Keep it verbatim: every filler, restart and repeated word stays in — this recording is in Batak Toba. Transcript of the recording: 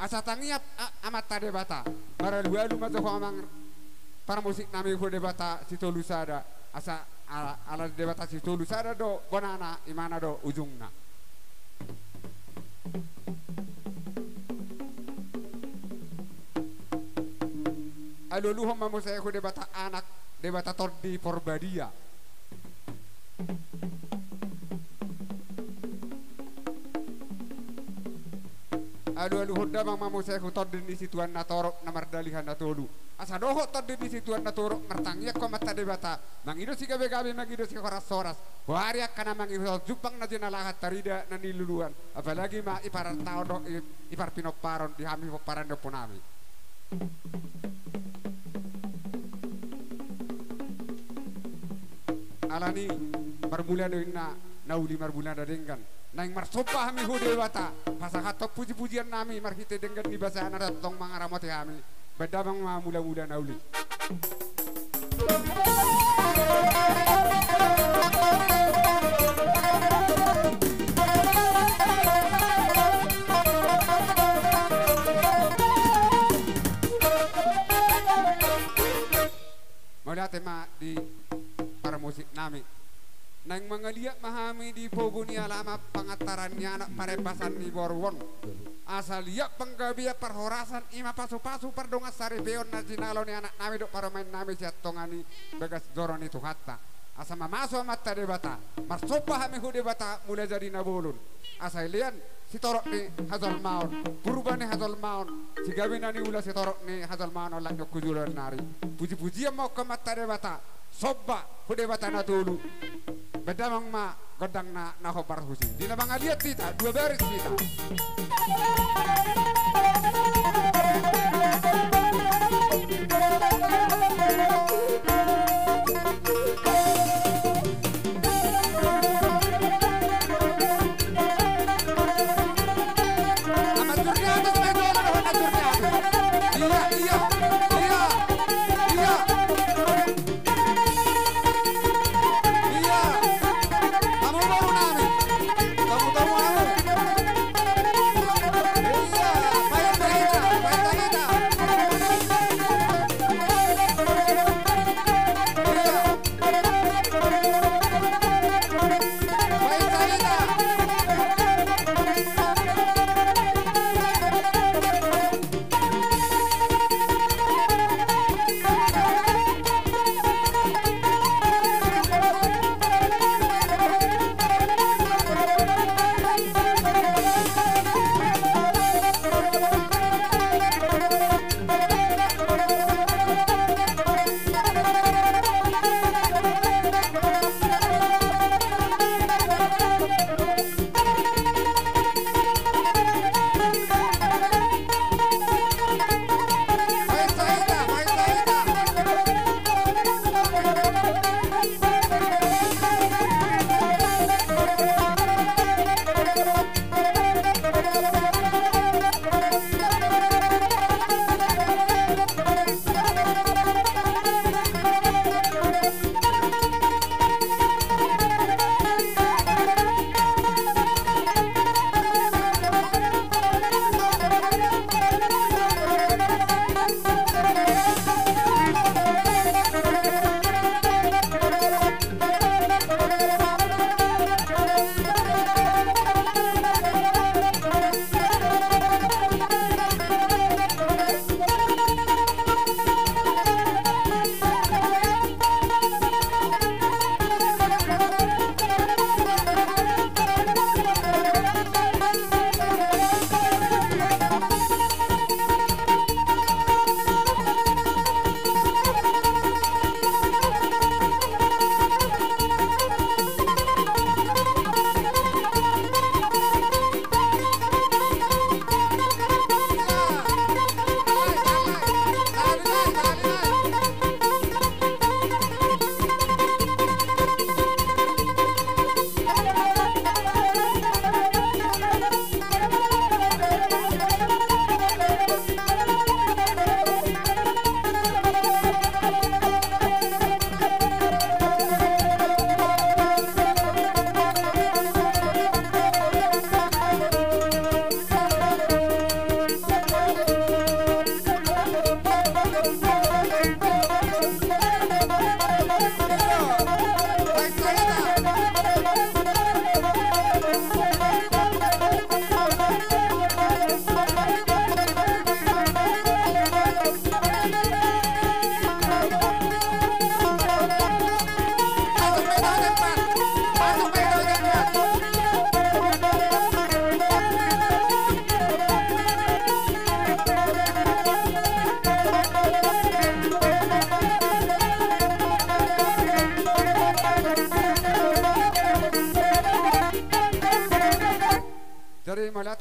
Asa tangiang a-, Amanta Debata, maralualu ma jo ho amang parmusik nami, ho Debata Sitolusada, asa ala, ala Debata Sitolusada do bonana, imana do ujungna. Alualuhon ma muse ho Debata Anak, Debata Tondi Porbadia. Alualuhon damang ma muse ho tondi ni situan na torop na mardalihan na tolu. Asa dohot tondi ni situan na torop martangiang ho Amanta Debata, mangido sigabegabe, mangido sihorashoras. Ho ari angka na mangihut jumpang na jinalahan, tarida na niluluan. Apalagi ma i parartaon dohot i, i parpinomparon di hami pomparan ni ompunami. Alani marmula do inna na uli, marmula na denggan. Naeng marsomba hami ho Debata, pasahathon pujipujian nami marhite denggan ni basana na tongtong mangaramoti hami. Baen damang ma mulamula na uli. Mauliate ma di parmusik nami. Naeng mangaliat ma hami di pogu ni alaman, pangantaran ni anak, parembasan ni boru on. Asa liat panggabean, parhorasan, i ma pasupasu pardongansaripeon na jinalo ni anak nami dohot parumaen nami sian tonga ni bagas joro ni Tuhanta. Asa mamasu Amanta Debata, marsomba hami ho Debata Mulajadi Nabolon. Asa ilean sitorop ni hajolmaon, purba ni hajolmaon, sigabe na niula sitorop ni hajolmaon on laos tu joloan ni ari. Pujipujian ma on tu Amanta Debata, somba ho Debata na tolu. Baen damang ma gondang na, na hombar husing. Di na mangaliat hita, dua baris hita. Jadi mauliate.